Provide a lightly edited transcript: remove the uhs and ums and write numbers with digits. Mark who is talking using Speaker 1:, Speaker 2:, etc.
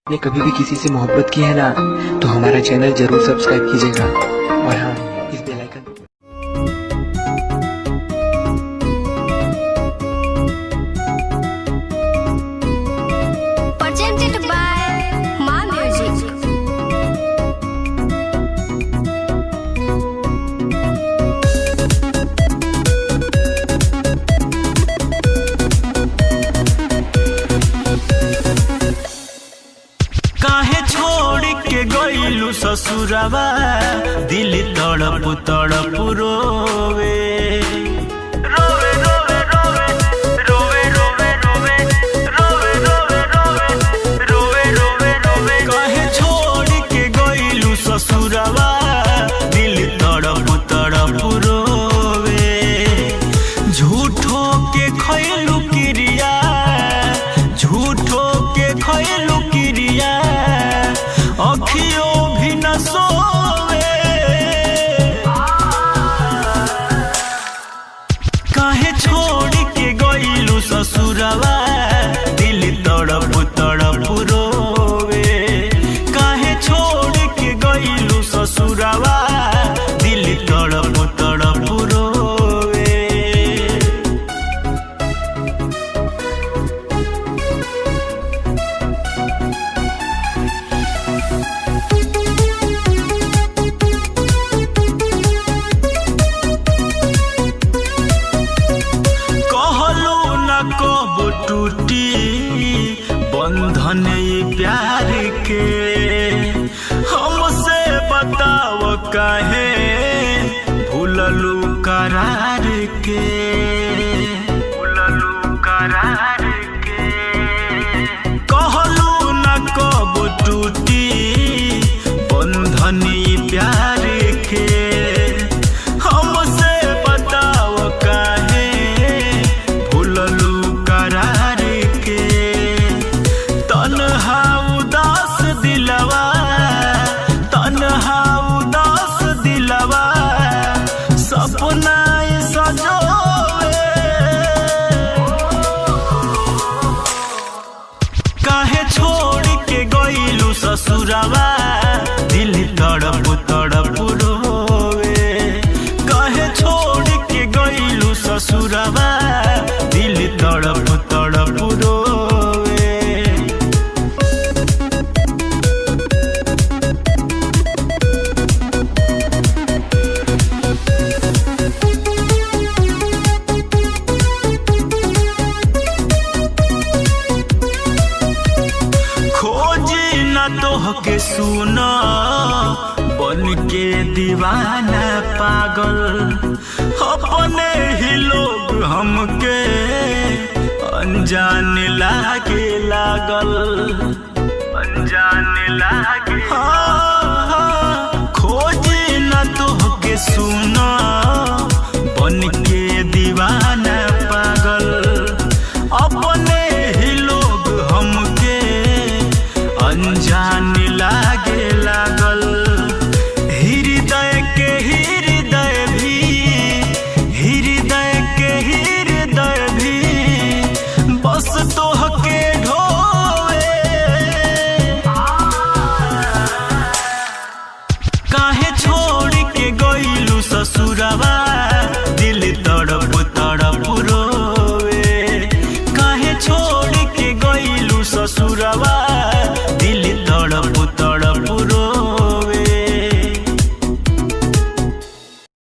Speaker 1: आपने कभी भी किसी से मोहब्बत की है ना, तो हमारा चैनल जरूर सब्सक्राइब कीजिएगा और हाँ, इस बेल icon
Speaker 2: Presented by Ma Music.
Speaker 3: काहे छोड़ के गईलू ससुरवा, दिल तड़प तड़प रोवे। रोवे रोवे रोवे रोवे रोवे रोवे रोवे रोवे रोवे रोवे रोवे रोवे। काहे छोड़ के गईलू ससुरवा, दिल तड़प तड़प रोवे। झूठो के खैलू क्रिया, झूठो के खैलू क्रिया, अखियो भी न सोवे। काहे छोड़ के गईलू ससुरवा, दिल तड़प तड़प रोवे। काहे छोड़ के गईलू ससुरवा, दिल तड़प तड़प रोवे। कहलो न कब टूटी बंधन ये प्यार के, हमसे बताव काहे भूललू करार के, भूललू करार के। कहलू न कब टूटी बंधन ये प्यार के, हमसे बताव काहे भूललू करार के। तन्हा उदास दिलवा, तन्हा उदास दिलवा, सपना सजोवे। काहे छोड़ के गईलू ससुरवा, दिल तड़प तड़प रोवे। काहे छोड़ के गईलू ससुरवा, दिल तड़प तड़प रोवे। खोजी न तोहके सुना, बन के दीवाना पागल, अपने ही लोग हमके अनजान लागे लागल, अनजान लागे। हाँ, हाँ, खोजी न तोहके सुना, बन के दीवाना पागल, अपने ही लोग हमके अनजान